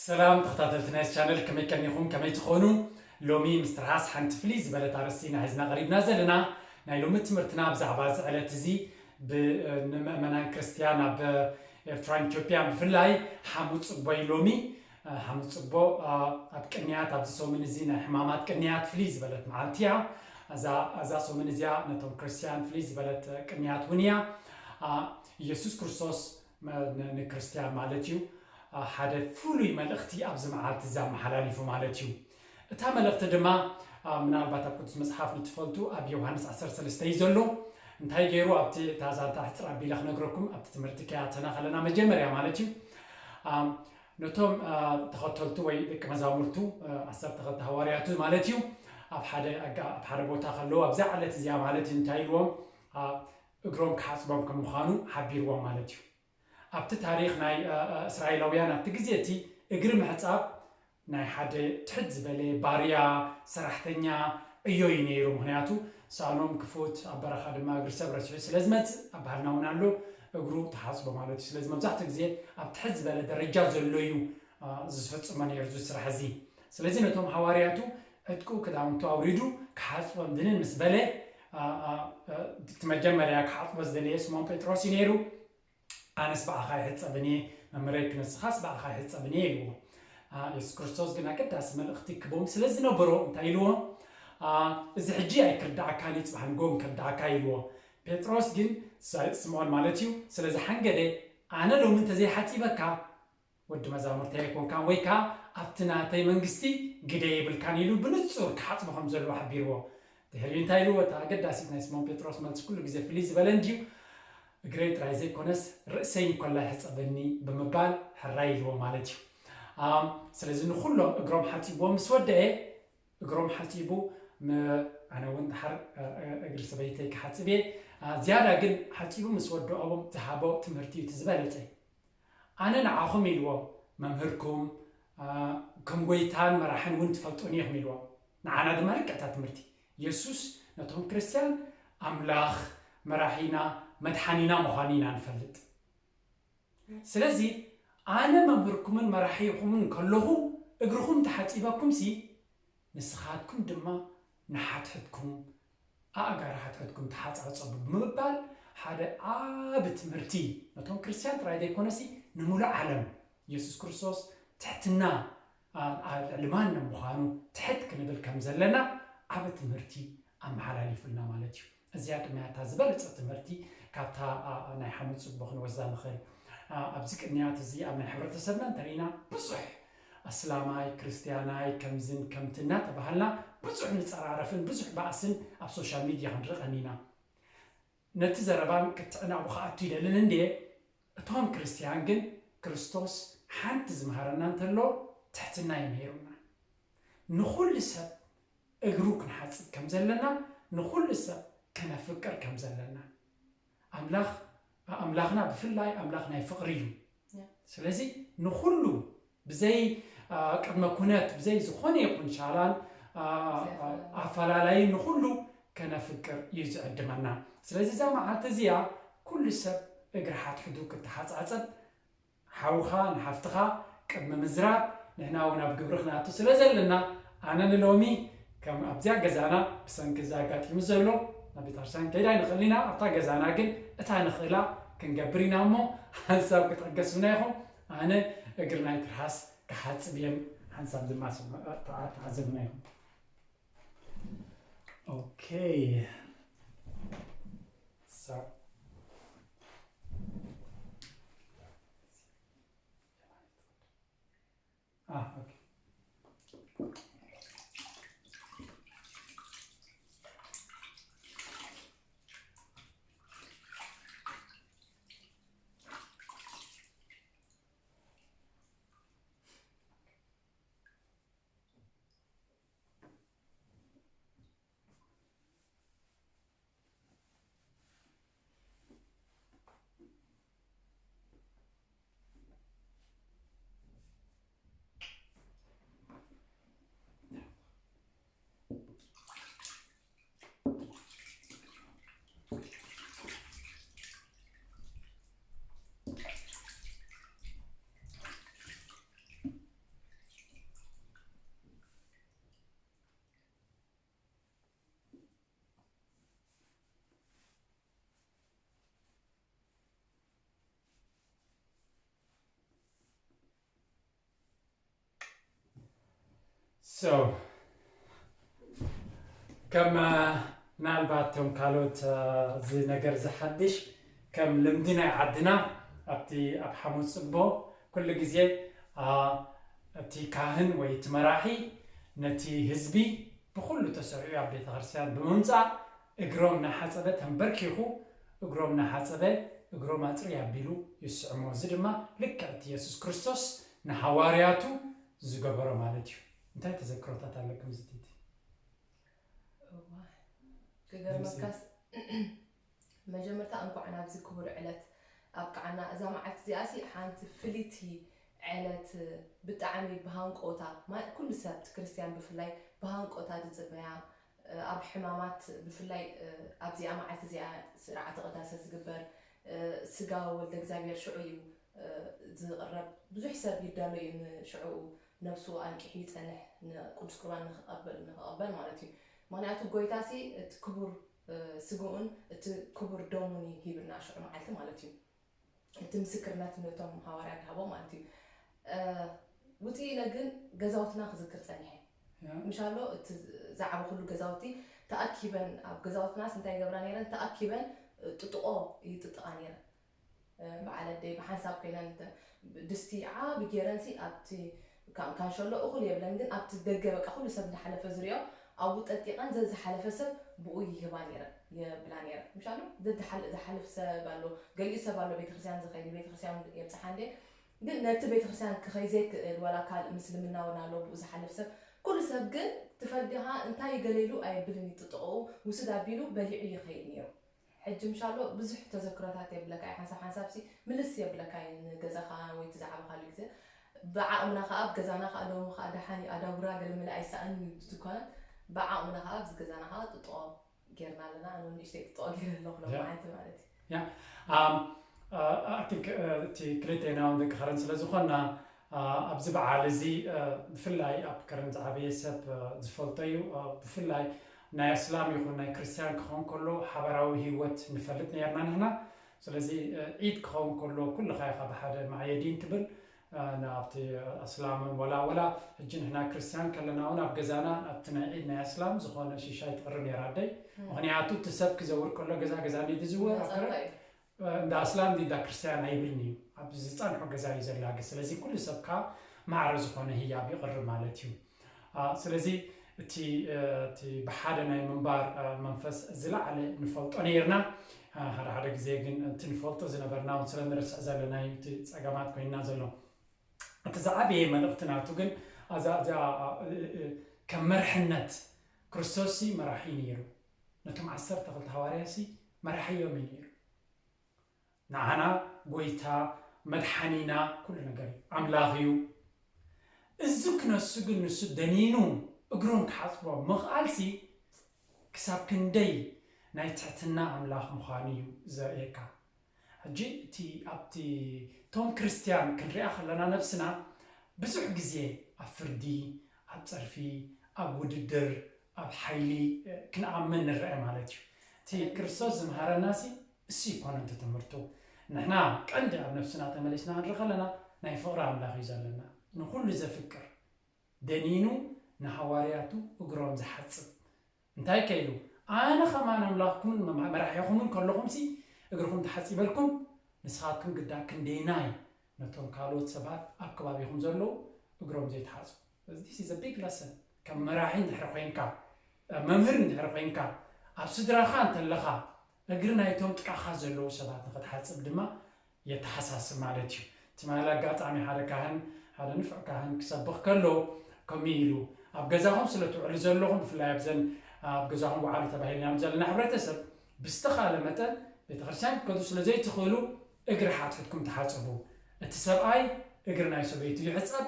ሰላም ተኸታተልቲ ናይዚ ቻነል፣ ከመይ ቀኒኹም? ከመይ ትኾኑ? ሎሚ ምስ ትርሃስ ሓንቲ ፍልይ ዝበለት ኣርእስቲ ኢና ሒዝና ቀሪብና ዘለና። ናይ ሎሚ ትምህርትና ብዛዕባ እዚ ዕለት እዚ ብ-፣ ንምእመናን ክርስትያን ኣብ ኤርትራን ኢትዮጵያን ብፍላይ ሓሙስ ጽቦ እዩ ሎሚ። ሓሙስ ጽቦ ኣብ ቅንያት፣ ኣብዚ ሰሙን እዚ ናይ ሕማማት ቅንያት ፍልይ ዝበለት መዓልቲ እያ። እዛ፣ እዛ ሰሙን እዚኣ ነቶም ክርስትያን ፍልይ ዝበለት ቅንያት እውን እያ። ኢየሱስ ክርስቶስ መ-፣ ን-፣ ንክርስትያን ማለት እዩ፣ አ፣ ሓደ ፍሉይ መልእኽቲ ኣብዚ መዓልቲ እዚ ኣመሓላሊፉ ማለት እዩ። እታ መልእኽቲ ድማ፣ አ፣ ምናልባት ኣብ ቅዱስ መጽሓፍ ንትፈልጡ ኣብ ዮሃንስ ዓሰርተ ሰለስተ እዩ ዘሎ። እንታይ ገይሩ ኣብቲ፣ እታ ዛንታ ሕጽር ኣቢለ ክነግረኩም፣ ኣብቲ ትምህርቲ ከያተና ከለና መጀመርያ ማለት እዩ። አ፣ ነቶም፣ አ፣ ተኸተልቱ ወይ ደቂ መዛሙርቱ፣ አ፣ ዓሰርተ ክልተ ሃዋርያቱ ማለት እዩ፣ ኣብ ሓደ ኣጋ-፣ ኣብ ሓደ ቦታ ከለዉ ኣብዛ ዕለት እዚኣ ማለት እዩ እንታይ ኢልዎም? አ፣ እግሮም ክሓጽቦም ከም ምዃኑ ሓቢርዎም ማለት እዩ። ኣብቲ ታሪኽ ናይ፣ እ፣ እ፣ እስራኤላውያን ኣብቲ ግዜ እቲ እግሪ ምሕጻብ ናይ ሓደ ትሕት ዝበለ ባርያ፣ ሰራሕተኛ፣ ዕዮ እዩ ነይሩ። ምኽንያቱ ሳኖም ክፉት፣ ኣብ በረኻ ድማ እግሪ ሰብ ረሲሑ ስለ ዝመጽእ፣ ኣብ ባህልና እውን ኣሎ፣ እግሩ ተሓጽቦ ማለት እዩ። ስለዚ መብዛሕትኡ ግዜ ኣብ ትሕት ዝበለ ደረጃ ዘሎ እዩ፣ እ፣ ዝፍጽሞ ነይሩ እዚ ስራሕ እዚ። ስለዚ ነቶም ሃዋርያቱ ዕጥቁ ክዳውንቱ ኣውሪዱ ክሓጽቦም ድንን ምስ በለ፣ እ፣ እ፣ እ፣ እቲ መጀመርያ ክሓጽቦ ዝደለየ ስሞን ጴጥሮስ እዩ ነይሩ። ኣነስ ብኣኻ ይሕጸብን እየ፣ መምህረይ ክንስኻስ ብኣኻ ይሕጸብን እየ ኢልዎ። አ፣ የሱስ ክርስቶስ ግን ኣገዳሲ መልእኽቲ ክቦም ስለ ዝነበሮ እንታይ ኢልዎ? አ፣ እዚ ሕጂ ኣይክርድኣካን እዩ፣ ጽባሕ ንግሆ ክርድኣካ ኢልዎ። ጴጥሮስ ግን፣ ሳ-፣ ስምዖን ማለት እዩ፣ ስለ ዝሓንገደ፣ ኣነ ሎሚ እንተዘይሓጺበካ፣ ወዲ መዛሙርተይ ኣይኮንካን፣ ወይ ከኣ ኣብቲ ናተይ መንግስቲ ግደ የብልካን ኢሉ ብንጹር ክሓጽቦ ከም ዘለዎ ሓቢርዎ። ድሕሪኡ እንታይ ኢልዎ? እታ ኣገዳሲት ናይ ስሞን ጴጥሮስ መልሲ ኩሉ ግዜ ፍልይ ዝበለ እንድዩ። "እግረይ ጥራይ ዘይኮነስ ርእሰይ እንኮላ ይሕጸበኒ" ብምባል ሕራይ ኢልዎ ማለት እዩ። ኣም፣ ስለዚ ንኹሎም እግሮም ሓጺብዎም ምስ ወደአ፣ እግሮም ሓጺቡ፣ ም-፣ ኣነ እውን ድሓር፣ እ፣ እ፣ እግሪ ሰበይተይ ክሓጽብ እየ። ኣ፣ ዝያዳ ግን ሓጺቡ ምስ ወደኦም ዝሃቦ ትምህርቲ እዩ እቲ ዝበለጸ። ኣነ ንዓኹም ኢልዎም፣ መምህርኩም፣ ኣ፣ ከም ጎይታን መራሕን እውን ትፈልጡኒ ኢኹም ኢልዎም። ንዓና ድማ ልክዕ እታ ትምህርቲ። የሱስ ነቶም ክርስትያን ኣምላኽ፣ መራሒና፣ መድሓኒና ምዃኑ ኢና ንፈልጥ። ስለዚ ኣነ መምህርኩምን መራሒኹምን ከለኹ እግርኹም ተሓጺበኩምሲ፣ ንስኻትኩም ድማ ንሓትሕትኩም ኣእጋር ሓትሕትኩም ተሓጻጸቡ ብምባል ሓደ ዓቢ ትምህርቲ ነቶም ክርስትያን ጥራይ ዘይኮነሲ ንምሉእ ዓለም የሱስ ክርስቶስ ትሕትና ኣ-፣ ኣብ ልዕሊ ማንም ምዃኑ ትሕት ክንብል ከም ዘለና ዓቢ ትምህርቲ ኣመሓላሊፉልና ማለት እዩ። እዚኣ ድማ እታ ዝበለጸ ትምህርቲ ካብታ፣ ኣ፣ ናይ ሓሙስ ጽቡቕ ክንወስዳ ንኽእል። ኣ፣ ኣብዚ ቅንያት እዚ ኣብ ናይ ሕብረተሰብና እንተርኢና ብዙሕ ኣስላማይ፣ ክርስትያናይ፣ ከምዝን ከምቲ እናተባሃልና ብዙሕ ንጸራረፍን ብዙሕ ባእስን ኣብ ሶሻል ሚድያ ክንርኢ ቀኒና። ነቲ ዘረባን ክትዕን ኣብኡ ክኣቱ ይደልን እንድየ። እቶም ክርስትያን ግን ክርስቶስ ሓንቲ ዝምሃረና እንተሎ ትሕትና እዩ ምሂሩና። ንኹሉ ሰብ እግሩ ክንሓጽብ ከም ዘለና፣ ንኹሉ ሰብ ከነፍቅር ከም ዘለና። ኣምላኽ፣ ኣምላኽና ብፍላይ ኣምላኽ ናይ ፍቕሪ እዩ። ያ። ስለዚ ንኹሉ ብዘይ፣ ኣ፣ ቅድመ ኩነት፣ ብዘይ ዝኾነ ይኹን ሻላን፣ ኣ፣ ብዘይ ኣፈላላይ። ኣፈላላይን ንኹሉ ከነፍቅር እዩ ዝዕድመና። ስለዚ እዛ መዓልቲ እዚኣ ኩሉ ሰብ እግሪ ሓትሕዱ ክተሓጻጸብ፣ ሓውኻ ንሓፍትኻ ቅድሚ ምዝራብ ንሕና እውን ኣብ ግብሪ ክንኣቱ ስለ ዘለና፣ ኣነ ንሎሚ ከም ኣብዚኣ ገዛና ብሰንኪ እዚ ኣጋጢሙ ዘሎ ናብ ቤተክርስትያን ከይዳ ኣይንኽእልን ኢና። ኣብታ ገዛና ግን እታ ንኽእላ ክንገብር ኢና እሞ ሓንሳብ ክትዕገሱና ኢኹም። ኣነ እግሪ ናይ ትርሃስ ክሓጽብ እየ፣ ሓንሳብ ድማ ስም-፣ ተዓ-፣ ተዓዘቡና ኢኹም። ኦኬ። So Ah, okay. So ከም ምናልባት ቶም ካልኦት እዚ ነገር ዝሓድሽ ከም ልምዲ ናይ ዓድና ኣብቲ ኣብ ሓሙስ ጽቦ ኩሉ ግዜ እቲ ካህን ወይ እቲ መራሒ ነቲ ህዝቢ ብኩሉ ተሰሪዑ ኣብ ቤተክርስትያን ብምምፃእ እግሮም እናሓፀበ ተንበርኪኹ እግሮም እናሓፀበ እግሮም ኣፅሪ ኣቢሉ ይስዕሞ። እዚ ድማ ልክዕ እቲ የሱስ ክርስቶስ ንሃዋርያቱ ዝገበሮ ማለት እዩ። እንታይ ተዘክሮታት ኣለኩም ዝቲቲ? ክገርመካስ መጀመርታ እንኳዕ ናብዚ ክቡር ዕለት ኣብቅዓና። እዛ መዓልቲ እዚኣሲ ሓንቲ ፍልይቲ ዕለት ብጣዕሚ ብሃንቆታ ኩሉ ሰብ እቲ ክርስትያን ብፍላይ ብሃንቆታ ዝፅበያ ኣብ ሕማማት ብፍላይ ኣብዚኣ መዓልቲ እዚኣ ስርዓተ ቅዳሴ ዝግበር ስጋ ወልደ እግዚኣብሔር ሽዑ እዩ ዝቕረብ። ብዙሕ ሰብ ይዳሎ እዩ ንሽዑኡ ነብሱ ኣንቂሑ ይጸንሕ ንቅዱስ ቁርባን ንክቐበል ንክቐበል ማለት እዩ። ምክንያቱ ጎይታሲ እቲ ክቡር ስግኡን እቲ ክቡር ደሙን እዩ ሂብና ሽዑ መዓልቲ ማለት እዩ። እቲ ምስክርነት ነቶም ሃዋርያ ድሃቦ ማለት እዩ። ውፅእ ኢለ ግን ገዛውትና ክዝክር ፀኒሐ። ምሻሎ እቲ ዝዓበኹሉ ገዛውቲ ተኣኪበን ኣብ ገዛውትናስ እንታይ ይገብራ ነይረን? ተኣኪበን ጥጥቆ ይጥጥቃ ነይረን። በዓል ኣደይ ብሓንሳብ ኮይነን ድስቲ ዓቢ ገይረንሲ ኣብቲ ካንሸሎ እኹል የብለን ግን ኣብቲ ደገ በቃ ኩሉ ሰብ እንዳሓለፈ ዝሪኦ ኣብኡ ጠጢቐን ዘዝሓለፈ ሰብ ብኡ ይህባ ነይረን የብላ ነይረን። ምሻሉ ዝሓልፍ ሰብ ኣሎ፣ ገሊኡ ሰብ ኣሎ ቤተክርስትያን ዝኸይድ ንቤተክርስትያን የብፅሓ እንዴ ግን ነቲ ቤተክርስትያን ክኸይ ዘይክእል ዋላ ካልእ ምስልምና እውን ኣሎ ብኡ ዝሓልፍ ሰብ ኩሉ ሰብ ግን ትፈልዲኻ እንታይ ገሌሉ ኣየብልን ይጥጥቕኡ ውስድ ኣቢሉ በሊዑ ይኸይድ ነይሩ። ሕጂ ምሻሎ ብዙሕ ተዘክሮታት የብለካ እዩ ሓንሳብ ሓንሳብ ሲ ምልስ የብለካ እዩ ንገዛኻ ወይ እቲ ዝዓበኻሉ ግዜ ብዓቕምና ከዓ ኣብ ገዛና ከዓ ሎሚ ከዓ ደሓን እዩ ኣዳጉራ ገለመለ ኣይሰኣን እዩ ዝኾነ ብዓቕምና ከዓ ኣብዚ ገዛና ከዓ ጥጥቆ ጌርና ኣለና ኣነ ንእሽተይ ጥጥቆ ጌረ ኣለኹ ሎሚ ሓንቲ ማለት እዩ I think እቲ ክልቴና እውን ደቂ ከረን ስለ ዝኾንና ኣብዚ በዓል እዚ ብፍላይ ኣብ ከረን ዝዓበየ ሰብ ዝፈልጦ እዩ ብፍላይ ናይ ኣስላም ይኹን ናይ ክርስትያን ክኸውን ከሎ ሓበራዊ ህይወት ንፈልጥ ነርና ንሕና ስለዚ ዒድ ክኸውን ከሎ ኩልኻ ኢኻ ብሓደ ማዕየዲን ትብል ናብቲ ኣስላምን ወላ ወላ ሕጂ ንሕና ክርስትያን ከለና እውን ኣብ ገዛና ኣብቲ ናይ ዒድ ናይ ኣስላም ዝኾነ ሽሻይ ትቕርብ ነይራ ኣደይ ምክንያቱ እቲ ሰብ ክዘውር ከሎ ገዛ ገዛ ድዝወር ኣብ እንዳ ኣስላም እንዳ ክርስትያን ኣይብልን እዩ ኣብዚ ዝፀንሖ ገዛ እዩ ዘላግስ ስለዚ ኩሉ ሰብ ከዓ ማዕረ ዝኾነ ህያብ ይቕርብ ማለት እዩ ስለዚ እቲ እቲ ብሓደ ናይ ምንባር መንፈስ ዝለዓለ ንፈልጦ ነይርና ሓደ ሓደ ግዜ ግን እቲ ንፈልጦ ዝነበርና እውን ስለ ንርስዕ ዘለና እዩ እቲ ፀገማት ኮይንና ዘሎ እቲ ዝዓበየ መልእኽቲ ናቱ ግን ኣዛ እዚኣ ከም መርሕነት ክርስቶስ መራሒ ነይሩ ነቶም ዓሰርተ ክልተ ሃዋርያ ሲ መራሕዮም እዩ ነይሩ ንዓና ጎይታ መድሓኒና ኩሉ ነገር እዩ ኣምላኽ እዩ እዚ ክነሱ ግን ንሱ ደኒኑ እግሮም ክሓፅቦ ምኽኣልሲ ክሳብ ክንደይ ናይ ትሕትና ኣምላኽ ምዃኑ እዩ ዘርእየካ ሕጂ እቲ ኣብቲ እቶም ክርስትያን ክንሪኣ ከለና ነብስና ብዙሕ ግዜ ኣብ ፍርዲ ኣብ ፀርፊ ኣብ ውድድር ኣብ ሓይሊ ክንኣምን ንረአ ማለት እዩ እቲ ክርስቶስ ዝምሃረና ሲ እሱ ይኮነ እቲ ትምህርቱ ንሕና ቀንዲ ኣብ ነብስና ተመሊስና ክንርኢ ከለና ናይ ፍቅሪ ኣምላኽ እዩ ዘለና ንኩሉ ዘፍቅር ደኒኑ ንሃዋርያቱ እግሮም ዝሓፅብ እንታይ ከይሉ ኣነ ከማን ኣምላኽኩምን መራሒኹምን ከለኹምሲ እግርኹም ተሓፂበልኩም ንስኻትኩም ግዳ ክንደይናይ ነቶም ካልኦት ሰባት ኣብ ከባቢኹም ዘለዉ እግሮም ዘይትሓፁ this is a big lesson ከም መራሒ እንድሕር ኮይንካ መምህር እንድሕር ኮይንካ ኣብ ስድራኻ እንተለኻ እግሪ ናይቶም ጥቃኻ ዘለዉ ሰባት ንክትሓፅብ ድማ የተሓሳስብ ማለት እዩ። ትማሊ ኣጋጣሚ ሓደ ካህን ሓደ ንፉዕ ካህን ክሰብኽ ከሎ ከምኡ ኢሉ ኣብ ገዛኹም ስለ ትውዕሉ ዘለኹም ብፍላይ ኣብዘን ኣብ ገዛኹም ውዓሉ ተባሂልና ዘለና ሕብረተሰብ ብዝተኻለ መጠን ቤተክርስትያን ክትከዱ ስለ ዘይትኽእሉ እግሪ ሓትሕድኩም ተሓፀቡ። እቲ ሰብኣይ እግሪ ናይ ሰበይቱ ይሕፀብ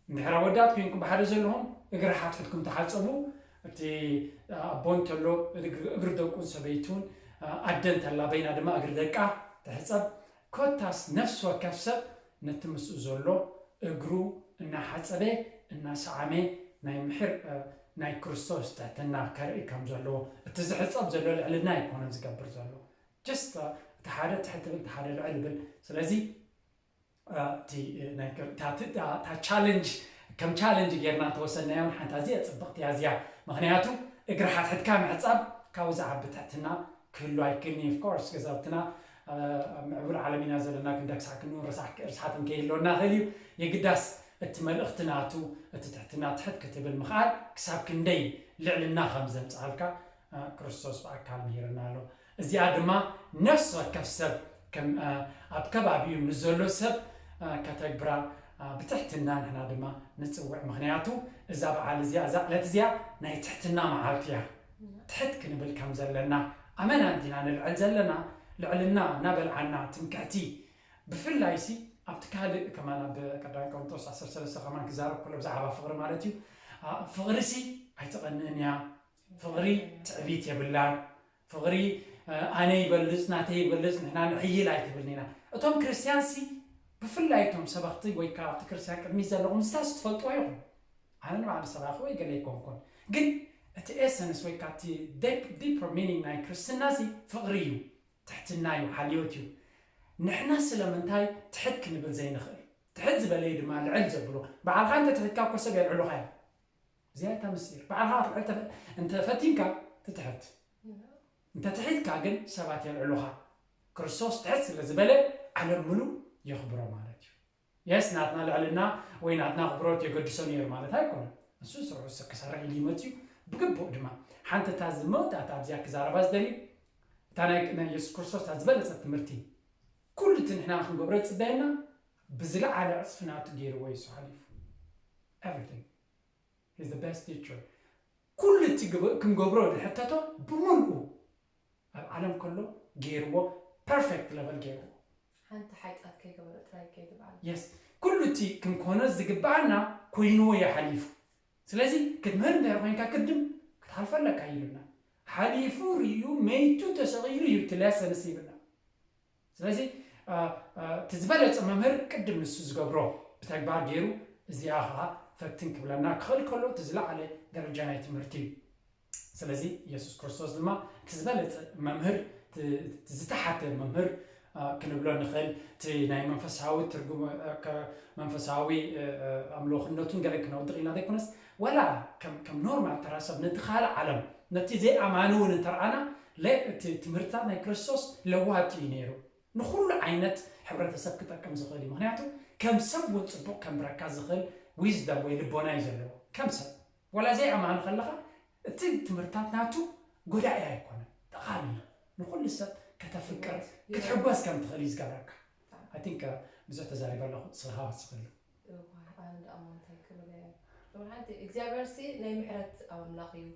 እንድሕር ኣወዳት ኮይንኩም ብሓደ ዘለኹም እግሪ ሓትሕድኩም ተሓፀቡ እቲ ኣቦ እንተሎ እግሪ ደቁን ሰበይቱን ኣደ እንተላ በይና ድማ እግሪ ደቃ ትሕፀብ ኮታስ ነፍሲ ወከፍ ሰብ ነቲ ምስኡ ዘሎ እግሩ እናሓፀበ እናሰዓመ ናይ ምሕር ናይ ክርስቶስ ትሕትና ከርኢ ከም ዘለዎ እቲ ዝሕፀብ ዘሎ ልዕልና ኣይኮነን ዝገብር ዘሎ just እቲ ሓደ ትሕት ብል እቲ ሓደ ልዕል ብል ስለዚ እቲ ናይ እታ ቻለንጅ ከም ቻለንጅ ጌርና እንተወሰድናዮ ሓንቲ ኣዝያ ጽብቕቲ እያ እዚኣ። ምኽንያቱ እግሪ ሓትሕድካ ምሕጻብ ካብኡ ዝዓቢ ትሕትና ክህሉ ኣይክእልን እዩ። Of course ገዛውትና ኣብ ምዕቡል ዓለም ኢና ዘለና፣ ክንደክሳሕ ክንውን ርሳሓት ከይህልወና ይኽእል እዩ። የግዳስ እቲ መልእኽቲ ናቱ እቲ ትሕትና ትሕት ክትብል ምኽኣል ክሳብ ክንደይ ልዕልና ከም ዘምጽኣልካ ክርስቶስ ብኣካል ምሂርና ኣሎ። እዚኣ ድማ ነፍሲ ወከፍ ሰብ ኣብ ከባቢኡ ንዘሎ ሰብ ከተግብራ ብትሕትና ንሕና ድማ ንጽውዕ። ምኽንያቱ እዛ በዓል እዚኣ እዛ ዕለት እዚኣ ናይ ትሕትና መዓልቲ እያ። ትሕት ክንብል ከም ዘለና ኣመና እንዲና ንልዕል ዘለና ልዕልና እናበልዓና ትምክሕቲ ብፍላይ ሲ ኣብቲ ካልእ ከማን ኣብ ቀዳማይ ቆሮንቶስ ዓሰርተ ሰለስተ ከማን ክዛረብ ከሎ ብዛዕባ ፍቕሪ ማለት እዩ። ፍቕሪ ሲ ኣይትቐንእን እያ። ፍቕሪ ትዕቢት የብላን። ፍቕሪ ኣነ ይበልጽ ናተይ ይበልጽ ንሕና ንሕይል ኣይትብልን ኢና። እቶም ክርስትያን ሲ ብፍላይ እቶም ሰበኽቲ ወይ ከዓ ኣብቲ ክርስትያን ቅድሚት ዘለኹም ዝታስ ትፈልጥዎ ይኹም። ኣነ ንባዕሊ ሰባኺ ወይ ገለ ኣይኮንኩን፣ ግን እቲ ኤሰንስ ወይ ከዓ እቲ ዲፐር ሚኒንግ ናይ ክርስትና ሲ ፍቕሪ እዩ። ትሕትና እዩ፣ ሓልዮት እዩ። ንሕና ስለምንታይ ትሕት ክንብል ዘይንኽእል? ትሕት ዝበለ እዩ ድማ ልዕል ዘብሎ። ባዕልኻ እንተ ትሕትካ እኮ ሰብ የልዕሉኻ እዮም። እዚኣ እታ ምስጢር። ባዕልኻ ክትልዕል እንተ ፈቲንካ ትትሕት። እንተ ትሒትካ ግን ሰባት የልዕሉኻ። ክርስቶስ ትሕት ስለ ዝበለ ዓለም ምሉእ የኽብሮ ማለት እዩ። የስ ናትና ልዕልና ወይ ናትና ክብሮት የገድሶ ነይሩ ማለት ኣይኮነን። እሱ ስርሑ ክሰርሕ ኢሉ ይመፅዩ ብግቡእ ድማ ሓንቲ እታ ዝመወዳእታ ኣብዚኣ ክዛረባ ዝደልዩ እታ ናይ ናይ የሱስ ክርስቶስ እታ ዝበለፀት ትምህርቲ ኩሉ እቲ ንሕና ክንገብሮ ዝፅበየና ብዝለዓለ ዕፅፊ ናቱ ገይርዎ የሱ ሓሊፉ። Everything is the best teacher። ኩሉ እቲ ክንገብሮ ዝሕተቶ ብምልኡ ኣብ ዓለም ከሎ ገይርዎ perfect level ገይርዎ። ሓንቲ ሓጢኣት ከይገበረ ጥራይ ከይትበዓል። Yes ኩሉ እቲ ክንኮኖ ዝግብኣና ኮይንዎ እዩ ሓሊፉ። ስለዚ ክትምህር እንድሕር ኮይንካ ቅድም ክትሓልፎ ኣለካ ኢሉና። ሓሊፉ ርእዩ መይቱ ተሰቒሉ እዩ እቲ ሌሰንስ ይብልና። ስለዚ እቲ ዝበለፀ መምህር ቅድም ንሱ ዝገብሮ ብተግባር ገይሩ እዚኣ ከዓ ፈትን ክብለና ክኽእል ከሎ እቲ ዝለዓለ ደረጃ ናይ ትምህርቲ እዩ። ስለዚ የሱስ ክርስቶስ ድማ እቲ ዝበለፀ መምህር ዝተሓተ መምህር ክንብሎ ንኽእል። እቲ ናይ መንፈሳዊ ትርጉም መንፈሳዊ ኣምልኾነቱን ገለ ክነውድቕ ኢና ዘይኮነስ ዋላ ከም ኖርማል ተራ ሰብ ነቲ ካልእ ዓለም ነቲ ዘይኣማኒ እውን እንተረኣና እቲ ትምህርትታት ናይ ክርስቶስ ለዋጢ እዩ ነይሩ። ንኹሉ ዓይነት ሕብረተሰብ ክጠቅም ዝኽእል እዩ። ምክንያቱ ከም ሰብ እውን ፅቡቕ ከንብረካ ዝኽእል ዊዝደም ወይ ልቦና እዩ ዘለዎ ከም ሰብ። ዋላ ዘይኣማኒ ከለኻ እቲ ትምህርትታት ናቱ ጎዳኢ ኣይኮነን፣ ጠቓሚ እዩ። ንኹሉ ሰብ ከተፍቅር ክትሕጎስ ከም ትኽእል እዩ ዝገብረካ። I think ብዙሕ ተዛሪበ ኣለኹ፣ ስኻ ወስኽሉ። ኣነ ደኣ እሞ እንታይ ክብል እየ? እሞ ሓንቲ እግዚኣብሔር ሲ ናይ ምሕረት ኣምላኽ እዩ፣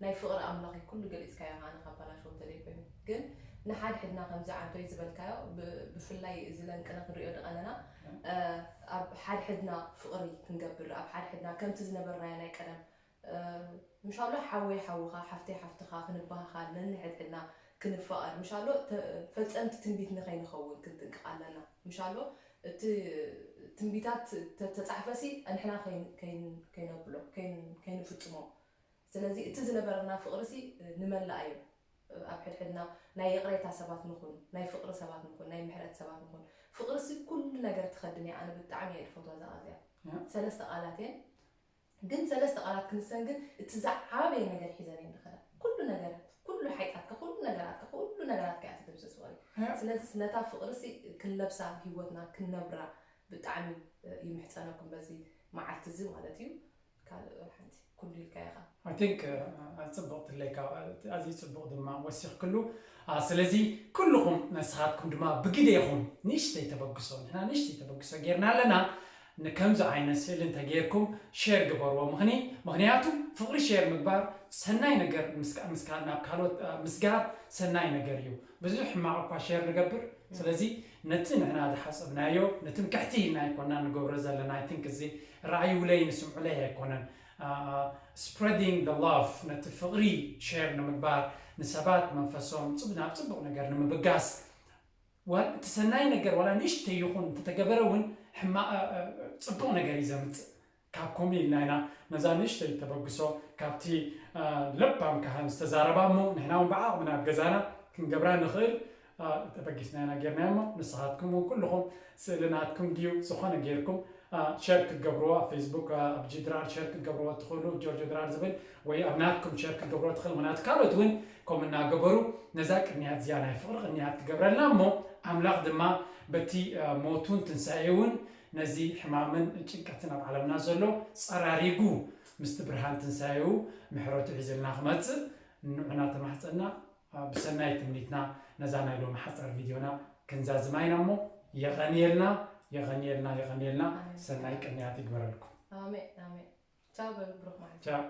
ናይ ፍቕሪ ኣምላኽ እዩ። ኩሉ ገሊጽካዮ፣ ኣነ ካብ ባላሸው እንተደይ ኮይኑ ግን ንሓድሕድና ከምዚ ዓንቶይ ዝበልካዮ ብፍላይ እዚ ለንቅነ ክንሪኦ ደቐነና ኣብ ሓድሕድና ፍቕሪ ክንገብር ኣብ ሓድሕድና ከምቲ ዝነበርናዮ ናይ ቀደም ምሻሎ ሓወይ ሓውኻ ሓፍተይ ሓፍትኻ ክንበሃኻል ነንሕድሕድና ክንፋቐር ምሻሎ ፈጸምቲ ትንቢት ንኸይንኸውን ክንጥንቅቕ ኣለና። ምሻሎ እቲ ትንቢታት ተጻሕፈሲ ንሕና ከይነብሎ ከይንፍጽሞ። ስለዚ እቲ ዝነበረና ፍቕርሲ ንመላእ እዩ። ኣብ ሕድሕድና ናይ ይቕሬታ ሰባት ንኹን፣ ናይ ፍቕሪ ሰባት ንኹን፣ ናይ ምሕረት ሰባት ንኹን። ፍቕርሲ ኩሉ ነገር ትኸድን እያ። ኣነ ብጣዕሚ እየ ዝፈትዋ እዛ ቃል እዚኣ። ሰለስተ ቃላት እየን። ግን ሰለስተ ቃላት ክንሰን ግን እቲ ዝዓበየ ነገር ሒዘን እየን ዝኸዳ። ኩሉ ነገራት፣ ኩሉ ሓይጣትካ፣ ኩሉ ነገራትካ፣ ኩሉ ነገራትካ እያ ትድምስስ ፍቕሪ። ስለዚስ ነታ ፍቕርሲ ክንለብሳ ኣብ ህይወትና ክንነብራ ብጣዕሚ ይምሕጸነኩም በዚ መዓልቲ እዚ ማለት እዩ። ካልእ ሓንቲ ኩሉ ኢልካ ኢኻ። I think ኣዝዩ ጽቡቕ ትለይካ ኣዝዩ ጽቡቕ ድማ ወሲኽክሉ። ስለዚ ኩልኹም ንስኻትኩም ድማ ብግዴኹም ንእሽተይ ተበግሶ ንሕና ንእሽተይ ተበግሶ ጌርና ኣለና። ንከምዚ ዓይነት ስእሊ እንተጌርኩም ሼር ግበርዎ። ምኽኒ ምኽንያቱ ፍቕሪ ሼር ምግባር ሰናይ ነገር ምስካ ናብ ካልኦት ምስጋር ሰናይ ነገር እዩ። ብዙሕ ሕማቕ እኳ ሼር ንገብር። ስለዚ ነቲ ንሕና ዝሓሰብናዮ ንትምክሕቲ ኢልና ኣይኮና ንገብሮ ዘለና። I think እዚ ራእይ ውለይ ንስምዑለይ ኣይኮነን። Spreading the love ነቲ ፍቕሪ ሼር ንምግባር ንሰባት መንፈሶም ናብ ፅቡቕ ነገር ንምብጋስ ዋላ እቲ ሰናይ ነገር ዋላ ንእሽተይ ይኹን እንተተገበረ እውን ሕማቕ ፅቡቕ ነገር እዩ ዘምፅእ። ካብ ከምኡ ኢልና ኢና ነዛ ንእሽተይ ተበግሶ ካብቲ ለባም ካህን ዝተዛረባ እሞ ንሕና እውን ብዓቕምና ኣብ ገዛና ክንገብራ ንኽእል ተበጊስና ኢና ጌርናዮ እሞ ንስኻትኩም እውን ኩልኹም ስእሊ ናትኩም ድዩ ዝኾነ ጌርኩም ሸር ክትገብርዎ ኣብ ፌስቡክ ኣብ ጅድራር ሸር ክትገብርዎ ትኽእሉ ጆርጆ ድራር ዝብል ወይ ኣብ ናትኩም ሸር ክትገብርዎ ትኽእል ምክንያቱ ካልኦት እውን ከምኡ እናገበሩ ነዛ ቅንያት እዚኣ ናይ ፍቕሪ ቅንያት ክገብረልና እሞ ኣምላኽ ድማ በቲ ሞቱን ትንሳኤውን ነዚ ሕማምን ጭንቀትን ኣብ ዓለምና ዘሎ ጸራሪጉ ምስቲ ብርሃን ትንሳኤው ምሕረቱ ሒዝልና ክመጽእ ንዑና ተማሕጸና ብሰናይ ትምኒትና ነዛ ናይ ሎሚ ሓጻር ቪድዮና ክንዛዝማ ኢና እሞ የቐንየልና የቐንየልና የቐንየልና ሰናይ ቅንያት ይግበረልኩም። ኣሜን ኣሜን። ቻው በሉ ብሩኽ መዓልቲ። ቻው።